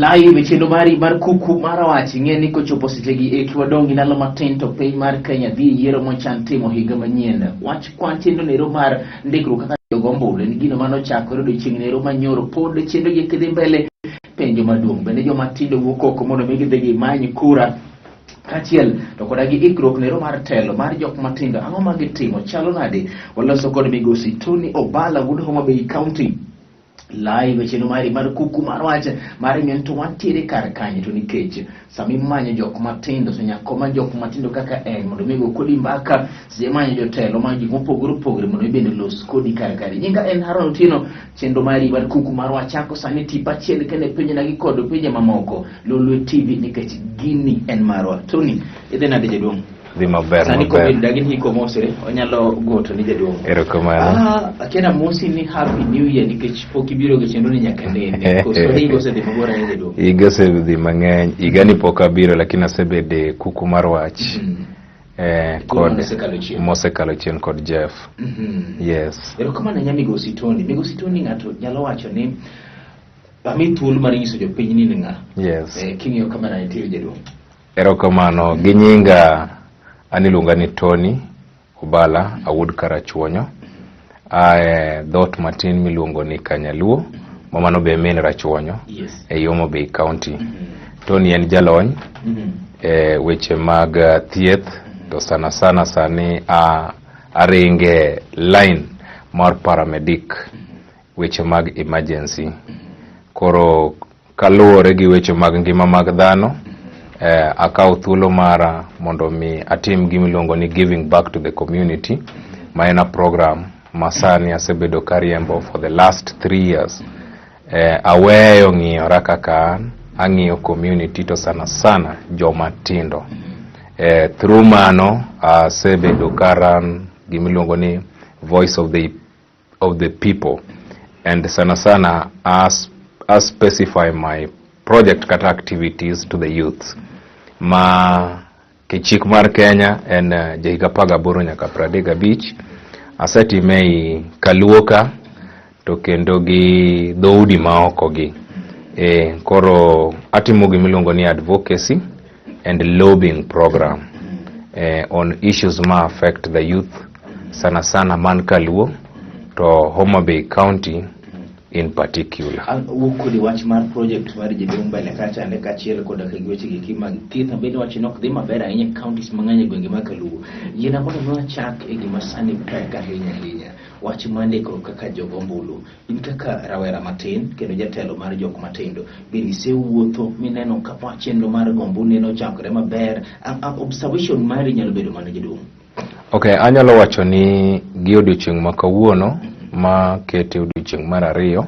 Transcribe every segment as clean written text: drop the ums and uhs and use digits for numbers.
Live e chenro mari mar kuku mar wach. Ing'e ni kochopo sechegi eki wadong' gi ndalo matin to piny mar Kenya dhi e yiero mochan timo higa manyien. Wach kwan chenro nero mar ndikruok kaka jogo ombulu en gino mane ochakore odiochieng' nero manyoro pod chenro gi eki dhi mbele. Penjo maduong' bende joma tindo wuok oko mondo mi gidhi gimany kura kaachiel to koda gi ikruok nero mar telo mar jok matindo, ang'o ma gitimo, chalo nade? Waloso kod migosi Tony Obala wuod Homa Bay County live e chenro mari mar kuku mar wach mar ng'en to wantiere kar kanye, to nikech sama imanyo jok matindo to nyaka omany jok matindo kaka en mondo mi go kodi mbaka, seche imanyo jotelo manyo gik mopogore opogore mondo mi bende los kodi kar kare. Nyinga en Haron Otieno. Chenro mari mar kuku mar wach chako sani tipo achiel kende pinje gi kod pinje mamoko Lolwe TV, nikech gini en marwa. Tony, idhi nade, jaduong'? Dhi maber. Sani maber. Covid dagi ni komosre onyalo goto ni, jaduong'. Erokamano. Ah, akiana mosi ni happy new year nikech pok ibiro gi chenro ni nyaka nene. Koso higa osedhi mabor ahinya, jaduong'? Higa osedhi mang'eny. Higani pok abiro, lakini asebede kuku mar wach. Thuolo Kod mosekalo chien. Mosekalo chien kod Jeff. Yes. Erokamano ahinya, migosi Tony. Migosi Tony, ng'ato nyalo wacho ni ami thuolo mar nyiso jopiny ni in ng'a. Yes. King'iyo kamera nitiere, jaduong'. Erokamano. Gi nyinga an iluonga ni Tony Obala, awuod Karachuonyo. Ae dhoot matin miluongo ni Kanyaluo, ma mano be min Rachuonyo e Homa Bay County. Tony en jalony e weche mag thieth, to sana sana sani a aringe line mar paramedic, weche mag emergency. Koro kaluwore gi weche mag ngima mag dhano, akawo thuolo mara mondo mi atim gima iluongo ni giving back to the community, ma en a program ma sani asebedo kariembo for the last 3 years. Aweyo ng'iyora kaka an, ang'iyo community, to sana sana joma tindo. Through mano asebedo ka run gimiluongo ni Voice of the People, and sana sana as specify my project kata activities to the youth ma ke chik mar Kenya en jahiga 18 nyaka 35. Asetime ei Kaluo ka to kendo gi dhoudi maoko gi. Koro atimo gimiluongo ni advocacy and lobbying program on issues ma affect the youth, sana sana man Kaluo to Homa Bay County in particular. Wuok kodi wach mar project mar jaduong' mbele kacha ande kaachiel koda ka gi weche giki mag thieth bende wach nok dhi maber ahinya e counties mang'eny e gwenge mag Kaluo. Yiena mondo mi wachak e gima sani pek ahinya ahinya, wach mar ndikruok kaka jogo ombulu. In kaka rawera matin kendo jatelo mar jok matindo, bende isewuotho mineno ka chenro mar go ombulu neno ochakore maber? Observation mari nyalo bedo mane, jaduong'? Ok, anyalo wacho ni gi odiochieng' ma kawuono, ma kete odiochieng' mar ariyo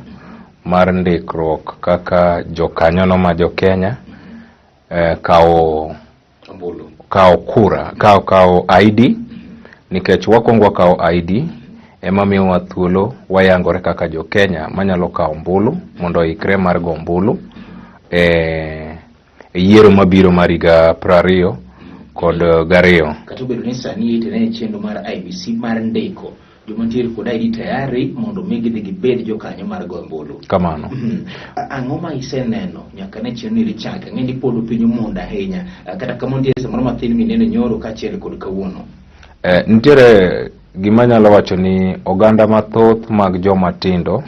mar ndikruok kaka jokanyono ma jo Kenya kawo ombulu, kawo kura, kawo ID, nikech wakwongo wakawo ID ema miyowa thuolo wayangore kaka jo Kenya manyalo kawo ombulu mondo oikre mar go ombulu e yiero mabiro mar higa 2022. Kata obedo ni sani itene e chenro mar IEBC mar ndiko joma nitiere kod ID tayari mondo mi gidhi gibed jokanyo mar go ombulu. Kamano. Ang'o ma iseneno nyaka ne chenro ni chake? Ang'e ni pod piny omondo ahinya. Kata kamano nitie samoro mathin mineno nyoro kaachiel kod kawuono. Nitiere gima anyalo wacho ni oganda mathoth mag joma tindo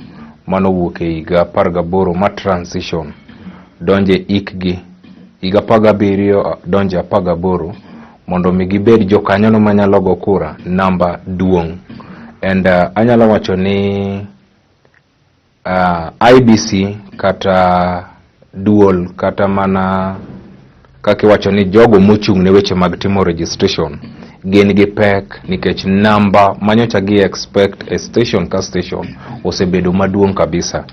manowuok e higa 18 ma transition donje ikgi higa 17 donje 18 mondo mi gibed jokanyono manyalo go kura, namba duong', and anyalo wacho ni IEBC kata duol kata mana kaka iwacho ni jogo mochung' ne weche mag timo registration gin gi pek, nikech namba manyocha gi expect e station ka station osebedo maduong' kabisa.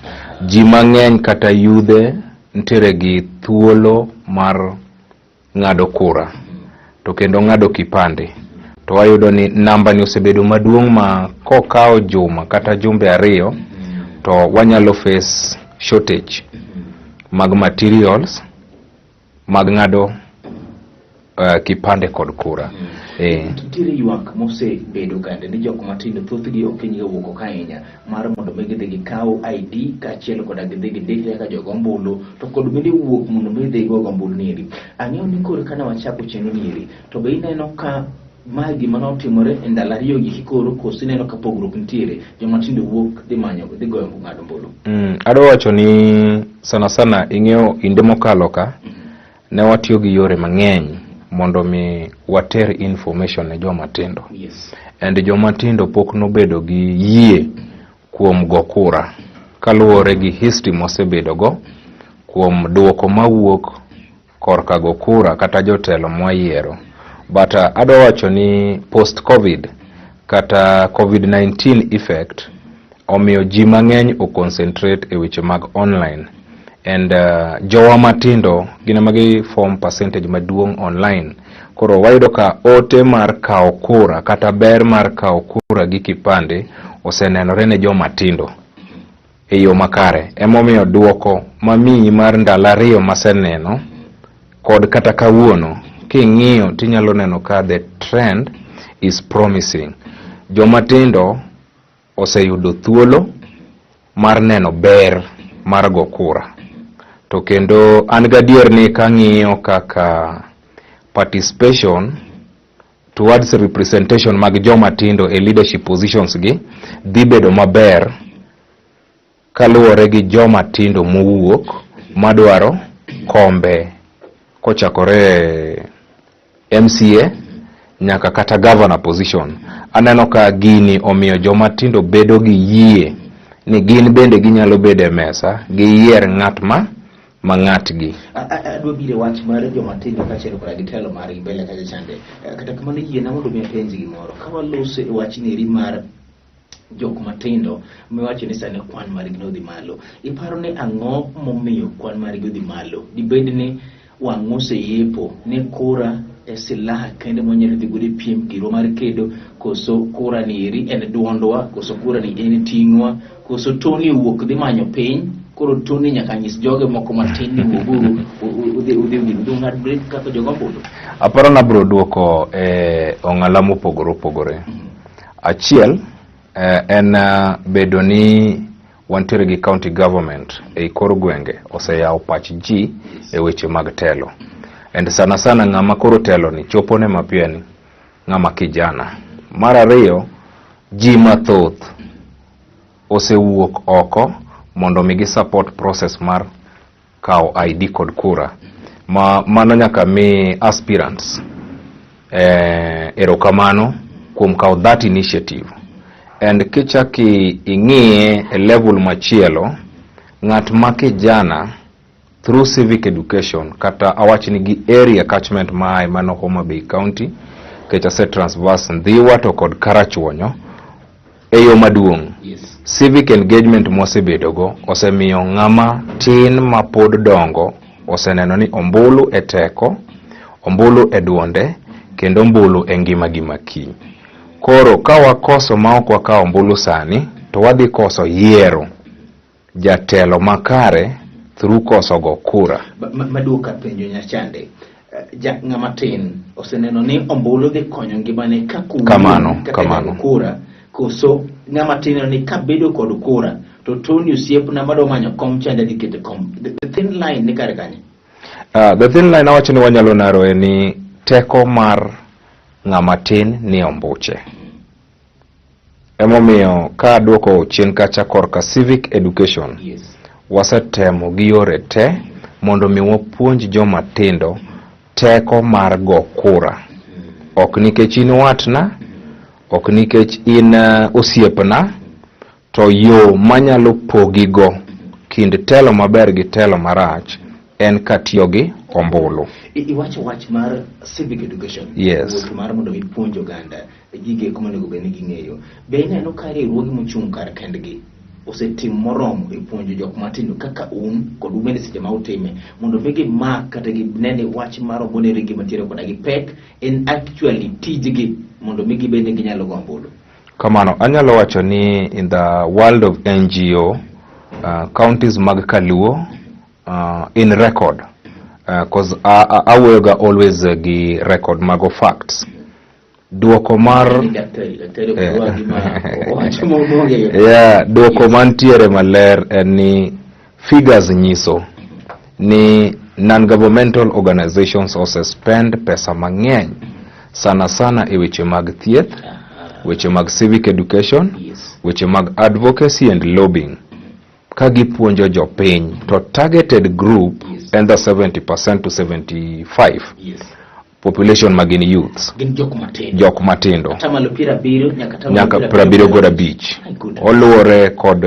Ji mang'eny kata yudhe nitiere gi thuolo mar ng'ado kura to kendo ng'ado kipande, to wayudo ni namba ni osebedo maduong' ma kokawo juma kata jumbe 2 to wanyalo face shortage mag materials mag ng'ado. kipande kod kura. Nitiere ywak mosebedo gande ni jok matindo thothgi ok hinyga wuok oko ahinya mar mondo mi gidhi gikaw ID kaachiel koda gidhi gindikre kaka jogo ombulu to kod bende wuok mondo mi gidhi gigo ombulu nieri. Ang'eyo ni koro kane wachako chenro nieri to be ineno ka mae gima notimore e ndalo 2 gi koro koso ineno ka pogruok nitiere joma tindo wuok dhi manyo dhi goyo ng'ado ombulu? Adwa wacho ni sana sana ing'eyo kinde mokalo ka ne watiyo gi yore mang'eny mondo mi water information ne joma tindo. And joma tindo pok nobedo gi yie kuom go kura kaluwore gi history mosebedo go kuom duoko mawuok korka go kura kata jotelo mwayiero. But adwa wacho ni post COVID kata COVID-19 effect omiyo ji mang'eny o concentrate e weche mag online and jowa matindo gin ema gi form percentage maduong' online. Koro wayudo ka ote mar kawo kura kata ber mar kawo kura gi kipande osenenore ne joma tindo e yo makare. Emomiyo duoko mamiyi mar ndalo 2 maseneno kod kata kawuono king'iyo tinyalo neno ka the trend is promising. Joma tindo oseyudo thuolo mar neno ber mar go kura. To kendo an gadier ni kang'iyo kaka participation towards representation mag joma tindo e leadership positions gi dhi bedo maber kaluwore gi joma tindo mowuok madwaro kombe kochakore MCA nyaka kata governor position. Aneno ka gini omiyo joma tindo bedo gi yie ni gin bende ginyalo bedo e mesa giyier ng'at ma ng'atgi. Adwa biro e wach mar joma tindo kaachiel koda gi telo margi mbele kacha chande. Kata kamano yiena mondo mi apenj gimoro. Ka waloso e wach neri mar jok matindo miwacho ni sani kwan margi nodhi malo. Iparo ni ang'o momiyo kwan margi odhi malo? Dibed ni wang' oseyepo ni kura e silaha kende mwanyalo dhi godo e piem girwa mar kedo, koso kura ni eri en duondwa, koso kura ni en ting'wa, koso Tony owuok dhi manyo piny, koro Tony nyaka nyis joge moko matin ni wuoguru udhi udhi udhi ung'ad break kaka jogo ombulu. Aparo ni abiro duoko e ong'ala mopogore opogore. Achiel en bedo ni wantiere gi county government ei kor gwenge oseyawo pach ji e weche mag telo. And sana sana ng'ama koro telo ni chopo ne mapiyo en ng'ama kijana. Mar ariyo, ji mathoth osewuok oko mondo mi gi support process mar kawo ID kod kura. Ma mano nyaka mi aspirants erokamano kuom kawo that initiative. And kichak ing'iye e level machielo, ng'at ma kijana through civic education kata awach ni gi area catchment maaye mano Homa Bay County, nikech ase transverse Ndhiwa to kod Karachuonyo e yo maduong'. Civic engagement mwasebedogo osemiyo ng'ama tin mapod dongo oseneno ni ombulu e teko, ombulu e duonde, kendo ombulu e ngima gi makiny. Koro ka wakoso ma ok wakawo ombulu sani, to wadhi koso yiero jatelo makare through koso go kura. Maduoka penjo nyachande. Ng'ama tin oseneno ni ombulu dhi konyo ngimane kaka Kamano, kamano. Kura, koso ng'ama tin neno ni kabedo kod kura to Tony osiepna madwa manyo kom chande dhi keto kom. The thin line ni kare kanye? The thin line awacho ni wanyalo naro en ni teko mar ng'ama tin ni ombuche. Emomiyo ka aduoko chien kacha korka civic education, wasetemo gi yore te mondo mi wapuonj joma tindo teko mar go kura. Ok nikech in watna, ok nikech in osiepna, to yo manyalo pogigo kind telo maber gi telo marach en katiyo gi ombulu. Iwacho wach mar civic education. Wuoth mar mondo mi puonj oganda gige eko monego bed ni ging'eyo. Be ineno ka riwruoge mochung' kar kendgi osetimo moromo e puonjo jok matindo kaka un kod un bende seche ma utime mondo mi gimak kata gine ni wach mar ombulu en gima nitiere koda gi pek en actually tijgi mondo mi gibende ginyalo go ombulu? Kamano, anyalo wacho ni in the world of NGO, counties mag Kaluo in record. Cause awuoyo ga always gi record mago facts. Duoko mar Ni daktari, daktari ok gima owacho moonge. Yeah, duoko mantiere maler en ni figures nyiso ni non-governmental organizations ose-spend pesa mang'eny sana sana e weche mag thieth, weche mag civic education, weche mag advocacy and lobbying ka gipuonjo jopiny to targeted group en the 70% to 75 population ma gin youths. Gin jok matindo. Jok matindo. 70% nyaka nyaka 75. My goodness. Oluwore kod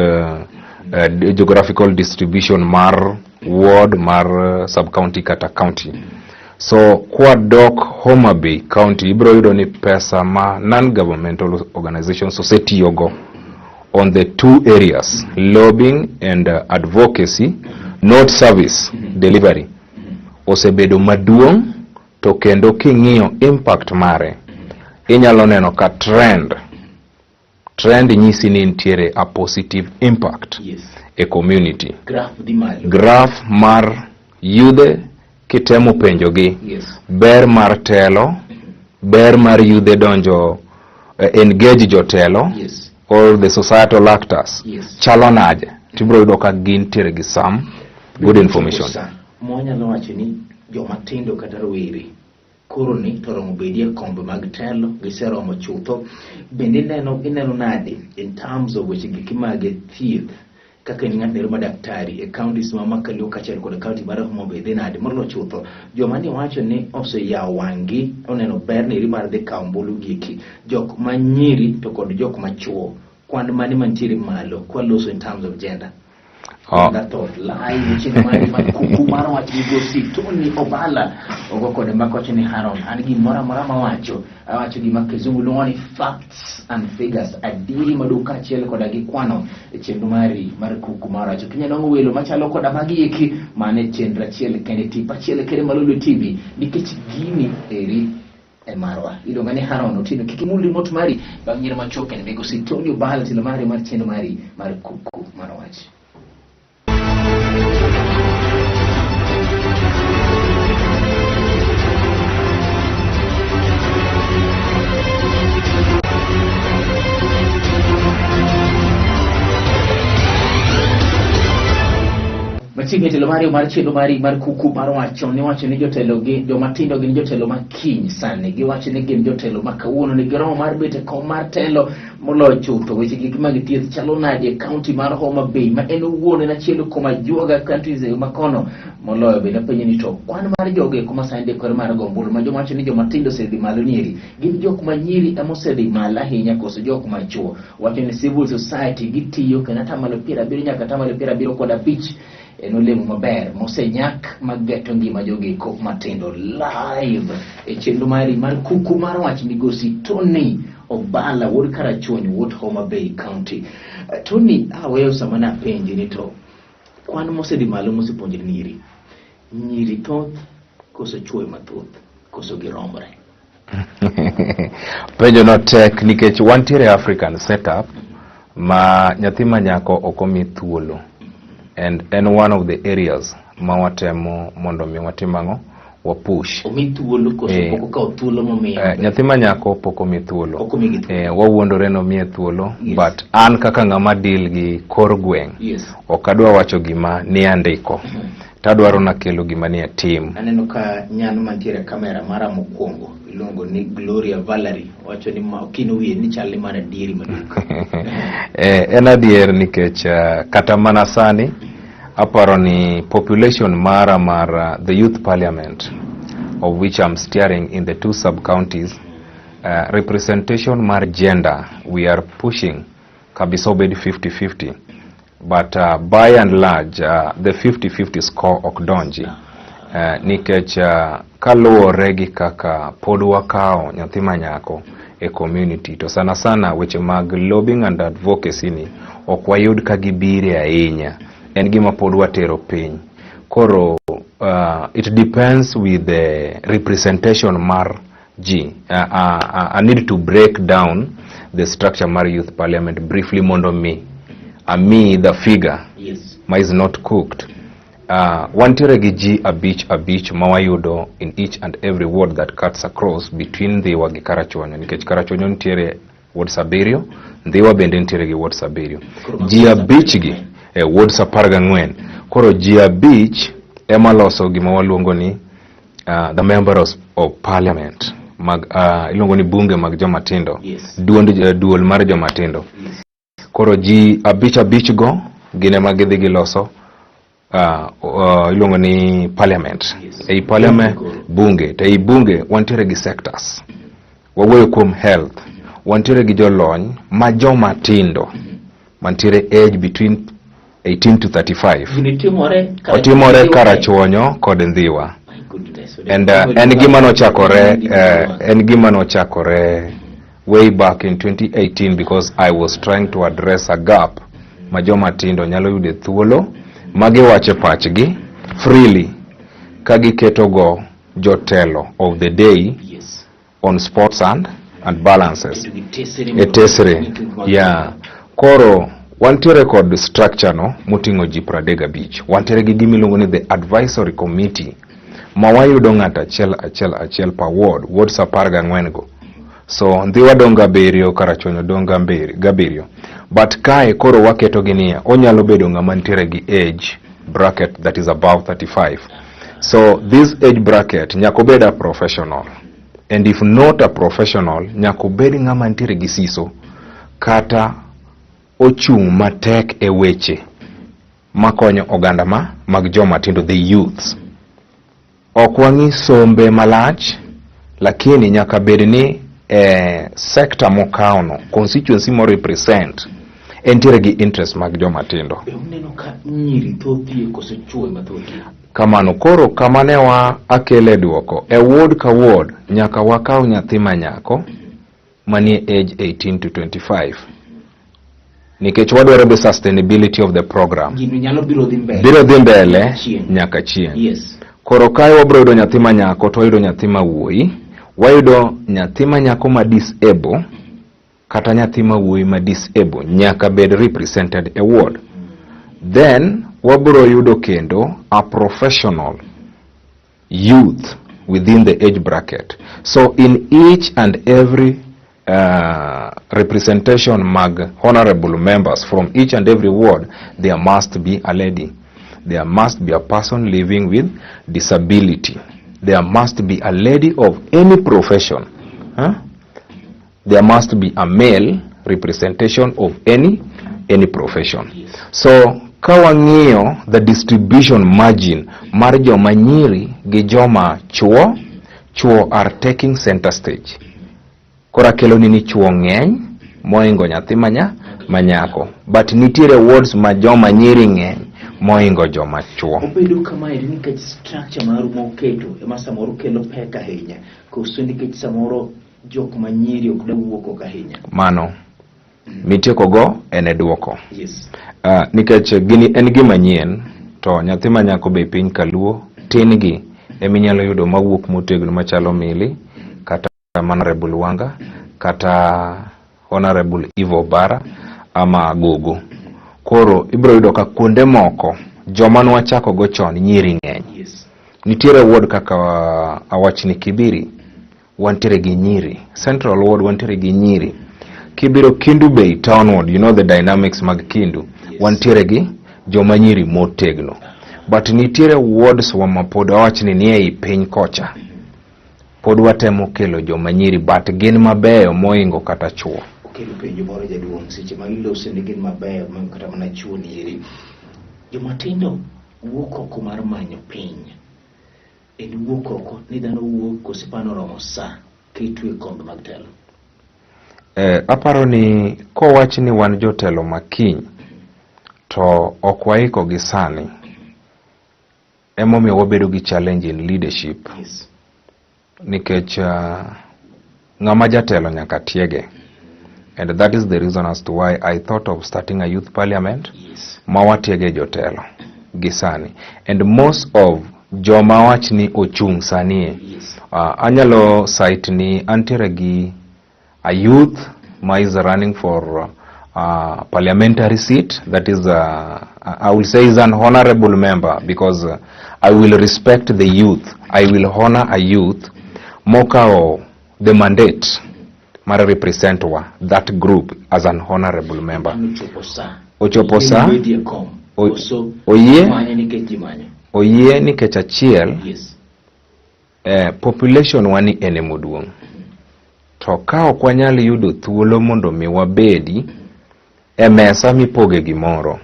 geographical distribution mar ward mar sub county kata county. So kwadok Homa Bay County, ibiro yudo ni pesa ma non-governmental organizations osetiyogo on the two areas, lobbying and advocacy, not service delivery, osebedo maduong'. To kendo king'iyo impact mare, inyalo neno ka trend nyisi ni nitiere a positive impact e community. Graph dhi malo. Graph mar yudhe kitemo penjogi ber mar telo, ber mar yudhe donjo, engage jotelo or the societal actors chalo nade, tibiro yudo ka gintiere gi some good information. Sa, mwanyalo wacho ni joma tindo kata rowere koro ni to oromo bedie kombe mag telo, giseromo chutho. Bende ineno nade in terms of weche giki mag thieth kaka in ng'at ma daktari e counties ma Makaluo kaachiel kod county mar Homa Bay, dhi nade moloyo chutho joma ni wacho ni oseyawo wang'gi oneno ber neri mar dhi kawo ombulu gieki, jok ma nyiri to kod jok ma chuo, kwan mane mantiere malo kwaloso in terms of gender? Oh. That live chenro mari mar kuku mar wach, migosi Tony Obala ogo kode mbaka, wacho ni Haron, an gimoro amora mawacho, awacho gima kizungu luongo ni facts and figures, adieri maduong' kaachiel koda gi kwano e chenro mari mar kuku mar wach. Kinya nwang'o welo machalo koda magi eki mane chenro achiel kende, tipo achiel kende Malolo TV, nikech gini eri e marwa. Iluonga ni Haron Otieno. Kik imul remote mari bang' nyiero machuok kendo migosi Tony Obala telo mari mar chenro mari mar kuku mar wach. Machiegni telo mari mar chenro mari mar kuku mar wacho ni wacho ni jotelo gi joma tindo gin jotelo ma kiny, sani giwacho ni gin jotelo ma kawuono ni giromo mar bet e kom mar telo moloyo chutho. Weche gik mag thieth chalo nade e county mar Homa Bay ma en owuon en achiel kuom ajuoga counties e makono moloyo? Bende apenjo ni to kwan mar jogo eko ma sani ndikore mar go ombulu, ma joma wacho ni joma tindo osedhi malo nieri, gin jok ma nyiri ema osedhi malo ahinya koso jok ma chuo? Wacho ni civil society gitiyo kendo 70% nyaka 75% en olemo maber mosenyak mageto ngima jogeko matindo. Live e chenro mari mar kuku mar wach, migosi Tony Obala wuod Karachuonyo, wuod Homa Bay County. Tony, aweyo sama napenji ni to kwan mosedhi malo mosepuonjre nyiri, nyiri thoth koso chuoyo mathoth koso giromre? Penjo no tek nikech wantiere African setup ma nyathi ma nyako ok omi thuolo, and en one of the areas ma watemo mondo mi watim ang'o, wapush. Omi thuolo koso pok okawo thuolo momiyo? Nyathi ma nyako pok omi thuolo. Ok omigi thuolo. Wawuondore nomiye thuolo. But an kaka ng'ama deal gi kor gweng', ok adwa wacho gima ni andiko, tadwaro nakelo gima ni e tim. Aneno ka nyan mantiere e kamera mara mokwongo iluongo ni Gloria Valerie wacho ni ma okino wiye ni chal ni mana adieri maduong'. En adier nikech kata mana sani aparo ni population mara mar the youth parliament of which I'm steering in the two sub counties, representation mar gender we are pushing kabisa obed 50-50, but by and large the 50-50 score ok donji nikech kaluwore gi kaka pod wakawo nyathi ma nyako e community, to sana sana weche mag lobbying and advocacy ni ok wayud ka gibire ahinya, en gima pod watero piny. Koro it depends with the representation mar ji. I need to break down the structure mar youth parliament briefly mondo mi ami the figure ma is not cooked. Wantiere gi ji abich abich ma wayudo in each and every ward that cuts across between Ndhiwa gi Karachuonyo, nikech Karachuonyo nitiere wards abiriyo, Ndhiwa bende nitiere gi wards abiriyo. Ji abich gi e wards 14. Koro ji abich ema loso gima waluongo ni the members of parliament mag iluongo ni bunge mag joma tindo. Duond duol mar joma tindo. Koro ji abich abich go gin ema gidhi giloso iluongo ni parliament. Ei parliament, bunge, to ei bunge wantiere gi sectors. Wawuoyo kuom health, wantiere gi jolony ma joma tindo mantiere age between 18 to 35. Gini timore Otimore Karachuonyo kod Ndhiwa. My goodness. And en gima nochakore way back in 2018 because I was trying to address a gap ma joma tindo nyalo yude thuolo ma giwacho pachgi freely ka giketo go jotelo of the day on sports and balances. Keto gi tesre. E tesre, yeah. Koro wantiere kod structure no moting'o ji 35. Wantiere gi gima iluongo ni the advisory committee ma wayudo ng'ato achiel achiel achiel per ward, wards 14 go. So Ndhiwa dong' gabiriyo, Karachuonyo dong' gabiriyo. But kae koro waketo gi niya, onyalo bedo ng'ama nitiere gi age bracket that is above 35. So this age bracket nyaka obed a professional. And if not a professional, nyaka obed ng'ama nitiere gi siso kata ochung' matek e weche makonyo oganda ma mag joma tindo, the youths. Ok wang'i sombe malach, lakini nyaka bed ni e sector mokawono, constituency mo represent, entiere gi interest mag joma tindo. Be uneno ka nyiri thothie koso chuo ema thothie? Kamano koro kama ne wa akele duoko e ward ka ward nyaka wakaw nyathi ma nyako manie age 18 to 25 nikech wadwaro the sustainability of the program. Gino nyalo biro dhi mbele. Biro dhi mbele Chieng'. Nyaka chieng'. Koro kae wabiro yudo nyathi ma nyako to wayudo nyathi ma wuoyi, wayudo nyathi ma nyako ma disable kata nyathi ma wuoyi ma disable nyaka bed represented e ward. Then wabiro yudo kendo a professional youth within the age bracket. So in each and every representation mag honorable members from each and every ward, there must be a lady. There must be a person living with disability. There must be a lady of any profession. Huh? There must be a male representation of any profession. So ka wang'iyo the distribution margin mar joma nyiri gi joma chuo, chuo are taking center stage. Koro akeloni ni chuo ng'eny moingo nyathi manya manyako, but nitiere wards ma joma nyiri ng'eny moingo joma chuo. Obedo kamaeri nikech structure maru moketo ema samoro kelo pek ahinya, koso nikech samoro jok ma nyiri ok dwa wuok oko ahinya? Mano mitieko go en e duoko. Nikech gini en gima nyien to nyathi ma nyako be piny kaluo tin gi eminyalo yudo mawuok motegno machalo Mili kata Honorable Wanga kata Honorable Ivo Bara ama Gogo. Koro ibiro yudo ka kuonde moko joma nwachako go chon nyiri ng'eny. Nitiere ward kaka awachni Kibiri wantiere gi nyiri, Central Ward wantiere gi nyiri. Kibiro Kendu Bay Town Ward, you know the dynamics mag Kendu, wantiere gi joma nyiri motegno. But nitiere wards wa ma pod awachni ni ei piny kocha. Pod watemo kelo joma nyiri, but gin mabeyo moingo kata chuo. Okelo penjo moro, jaduong', seche ma ilose ni gin mabeyo moingo kata mana chuo nieri, joma tindo wuok oko mar manyo piny, en wuok oko ni dhano wuok koso pano oromo sa ketwe kombe mag telo? Aparo ni kowach ni wan jotelo makiny to ok waiko gi sani, emomiyo wabedo gi challenge in leadership. Nikech ng'ama jatelo nyaka tiege. And that is the reason as to why I thought of starting a youth parliament ma watiege jotelo gi sani. And most of joma wach ni ochung' sani e, anyalo cite ni antiere gi a youth ma is running for parliamentary seat. That is, I will say is an honorable member because I will respect the youth. I will honor a youth mokawo the mandate mar represent wa that group as an honorable member. Mano ochopo sa. Ochopo sa. Oyie e kom. Koso oyie. Manye nikech ji manyo. Oyie nikech achiel, population wa ni en emaduong'. To ka ok wanyal yudo thuolo mondo mi wabedi e mesa mipoge gimoro,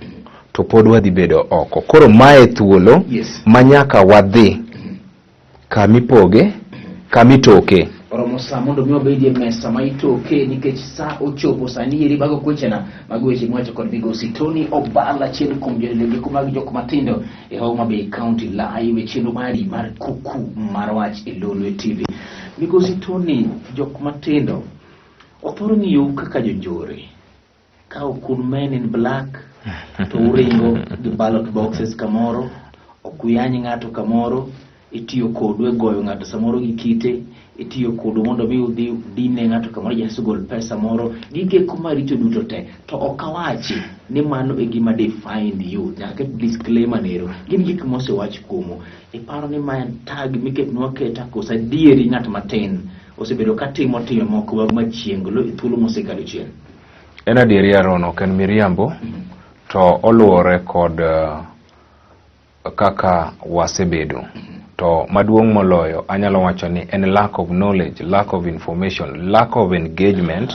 to pod wadhi bedo oko. Koro mae thuolo ma nyaka wadhi kamipoge, kamitoke. Oromo sa mondo mi wabedie mesa ma itoke nikech sa ochopo sani eri bago kwechena mag weche mwacho kod migosi Tony Obala, achiel kuom jotelo mag jok matindo e Homa Bay County, live e chenro mari mar Kuku mar Wach e Lolwe TV. Migosi Tony, jok matindo othoro ng'iyou kaka jonjore ka ok un men in black to uringo gi ballot boxes kamoro, ok uyany ng'ato kamoro, itiyo kodu e goyo ng'ato samoro gi kite, itiyo kodu mondo mi udhi dine ng'ato kamoro jasu gol pesa moro, gigeko maricho duto te. To ok awachi ni mano e gima define you. Nyaka ket disclaimer nero. Gin gik mosewach kuomu. Iparo ni ma en tag miketnwa aketa koso adieri ng'at matin osebedo ka timo timbe moko mag machienglo e thuolo mosekalo chien? En adieri, Aaron, ok en miriambo, to oluwore kod kaka wasebedo. To maduong' moloyo, anyalo wacho ni en lack of knowledge, lack of information, lack of engagement,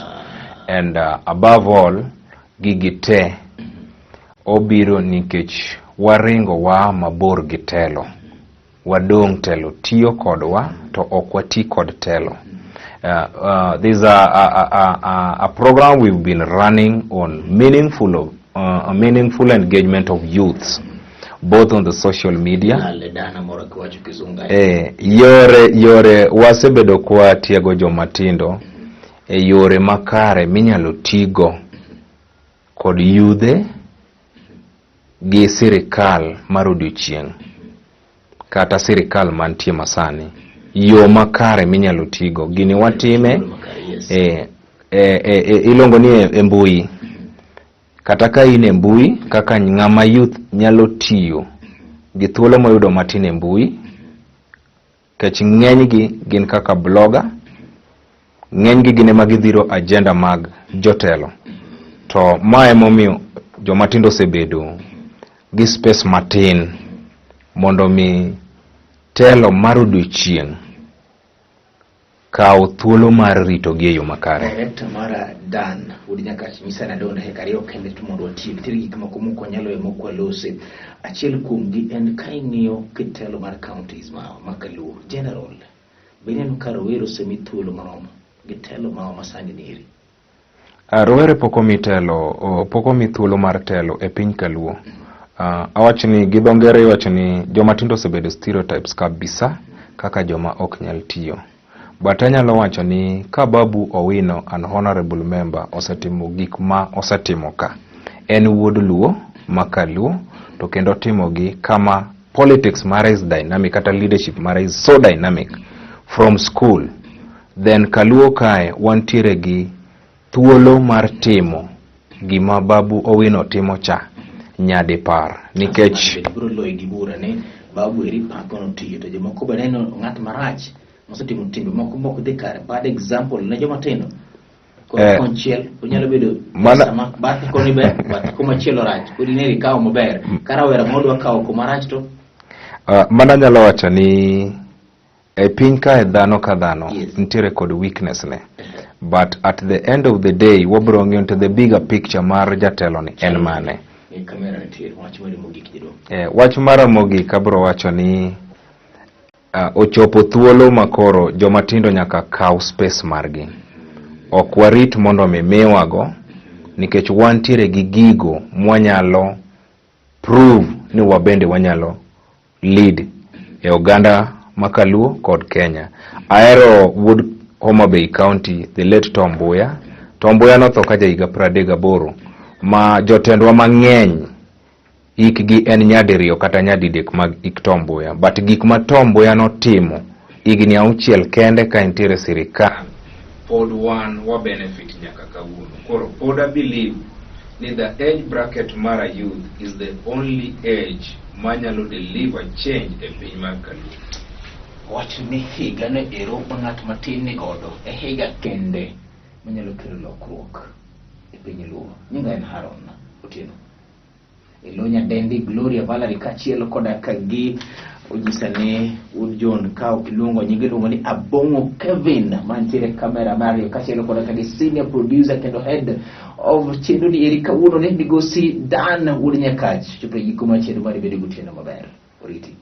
and above all, gigi te obiro nikech waringo waa mabor gi telo. Wadong' telo tiyo kodwa to ok wati kod telo. There's a program we've been running on a meaningful engagement of youths, both on the social media. Lale dana moro kiwacho Kizungu. Yore wasebedo kwa tiego jomatindo e yore makare minyalo tigo kod yudhe gi sirikal mar odiochieng' kata sirikal mantie masani. Yo makare minyalo tigo gini watime Makare, yes. e iluongo ni e mbui. Kata ka in e mbui, kaka ng'ama youth nyalo tiyo gi thuolo moyudo matin e mbui, nikech ng'enygi gin kaka blogger, ng'enygi gin ema gidhiro agenda mag jotelo. To ma emomiyo jomatindo osebedo gi space matin mondo mi telo mar odiochieng' kaw thuolo mar ritogi e yo makare. Director mara Dan wuod Nyakach nyisa ni adong' dakika 2 kende to mondo watiek. Nitiere gik moko mok wanyalo weyo mok walose. Achiel kuomgi en ka ing'iyo kitelo mar counties ma Kaluo general, be ineno ka rowere osemi thuolo moromo gi telo mawa masani nieri? Rowere pok omi telo, pok omi thuolo mar telo e piny Kaluo. Awach ni gi dho ngere iwacho ni joma tindo osebedo stereotypes kabisa kaka joma ok nyal tiyo. But anyalo wacho ni ka Babu Owino, an honorable member, osetimo gik ma osetimo ka, en wuod Luo ma Kaluo, to kendo otimogi kama politics mare is dynamic kata leadership mare is so dynamic from school. Then Kaluo kae wantiere gi thuolo mar timo gima Babu Owino timo cha nyadipar nikech Biro loyi gi bura ni Babu eri pako notiyo to jomoko be neno ng'at marach mosetimo timbe moko mok dhi kare, bad example ne joma tindo. Koro konchiel onyalo bedo sama bathe koni ber, bathe komachielo rach, koro ineri ikawo maber ka rawera modwa kawo kumarach to Mana anyalo wacho ni e piny kae dhano ka dhano nitiere kod weakness ne, but at the end of the day wabiro ng'iyo to the bigger picture mar jatelo ni en mane. E kamera nitie wach mari mogik, jaduong'. Wach mara mogik abiro wacho ni ochopo thuolo makoro joma tindo nyaka kaw space margi. Ok warit mondo mi miwago nikech wantiere gi gigo mwanyalo prove ni wabende wanyalo lead e oganda ma Kaluo kod Kenya. Ahero wuod Homa Bay County, the late Tom Mboya. Tom Mboya notho ka jahiga 38, ma jotendwa mang'eny hikgi en nyadiriyo kata nyadidek mag hik Tom Mboya. But gik ma Tom Mboya notimo higni 6 kende ka entiere sirikal, pod wan wa benefit nyaka kawuono. Koro pod a believe ni the age bracket mar a youth is the only age manyalo deliver change e piny mar Kaluo. Wach ni higa no ero ma ng'at matin ni godo e higa kende manyalo kelo lokruok e piny Luo. Nyinga en Haron Otieno. E lo nyadendi Gloria Valerie kaachiel koda ka gi onyisa ni wuod John ka ok iluongo nyinge iluongo ni Abong'o Kevin mantiere kamera mar kaachiel koda ka gi senior producer kendo head of chenro ni eri kawuono ni migosi Dan wuod Nyakach. Chopo e giko mar chenro mari bedo gotieno maber. Oriti.